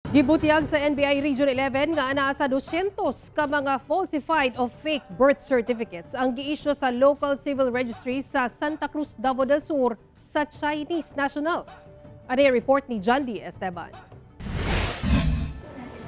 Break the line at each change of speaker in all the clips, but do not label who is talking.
Gibutyag sa NBI Region 11 nga anaa sa 200 ka mga falsified o fake birth certificates ang giisyu sa local civil registry sa Santa Cruz, Davao del Sur sa Chinese nationals. Ani report ni John D. Esteban.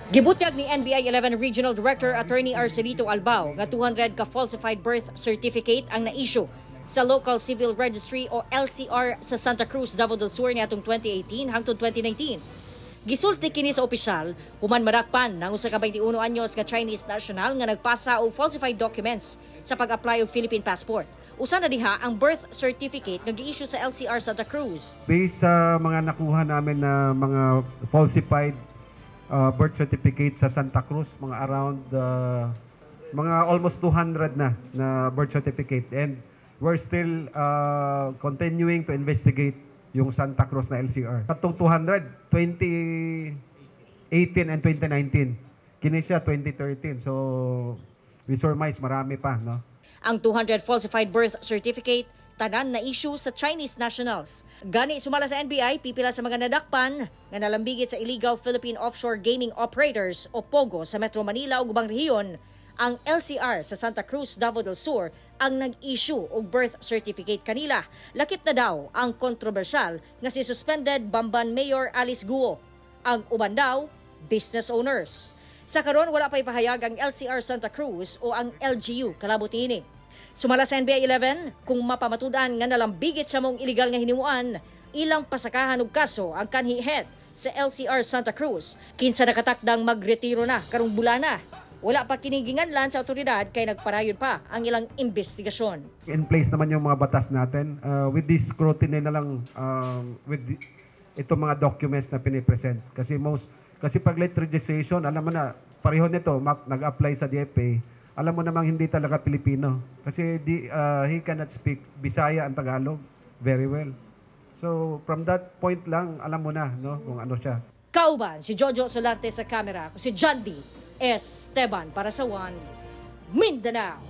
Gibutyag ni NBI 11 Regional Director Attorney Arcelito Albao nga 200 ka falsified birth certificate ang na-issue sa Local Civil Registry o LCR sa Santa Cruz, Davao del Sur niadtong 2018 hangtod 2019. Gisulti kini sa opisyal human madakpan ng usa ka 21 anyos nga Chinese national nga nagpasa og falsified documents sa pag-apply og Philippine passport. Usa na diha ang birth certificate nga gi-issue sa LCR Santa Cruz.
Based sa mga nakuha namin na mga falsified birth certificate sa Santa Cruz, mga around mga almost 200 na na birth certificate, and we're still continuing to investigate yung Santa Cruz na LCR. Katong 200, 2018 and 2019. Kini siya 2013. So we surmise marami pa, no?
Ang 200 falsified birth certificate tanan na issue sa Chinese nationals. Gani sumala sa NBI, pipila sa mga nadakpan nga nalambigit sa illegal Philippine Offshore Gaming Operators o POGO sa Metro Manila ug ubang rehiyon, ang LCR sa Santa Cruz, Davao del Sur ang nag-issue og birth certificate kanila. Lakip na daw ang kontrobersyal nga si suspended Bamban Mayor Alice Guo. Ang uban daw, business owners. Sa karon, wala pa ipahayag ang LCR Santa Cruz o ang LGU kalabot niini. Sumala sa NBI 11, kung mapamatud-an nga nalambigit sa maong illegal nga hinimuan, ilang pasakahan og kaso ang kanhi head sa LCR Santa Cruz, kinsa nakatakdang magretiro na karong bulana. Wala pa kini ginganlan sa otoridad kay nagparayon pa ang ilang investigasyon.
In place naman yung mga batas natin. With this scrutiny na lang with itong mga documents na pinipresent. Kasi pag late registration, alam mo na, pareho nito, nag-apply sa DFA, alam mo namang hindi talaga Pilipino. Kasi he cannot speak Bisaya and Tagalog very well. So from that point lang, alam mo na, no, kung ano siya.
Kauban si Jojo Solarte sa kamera, ako si John D. Esteban para sa One Mindanao.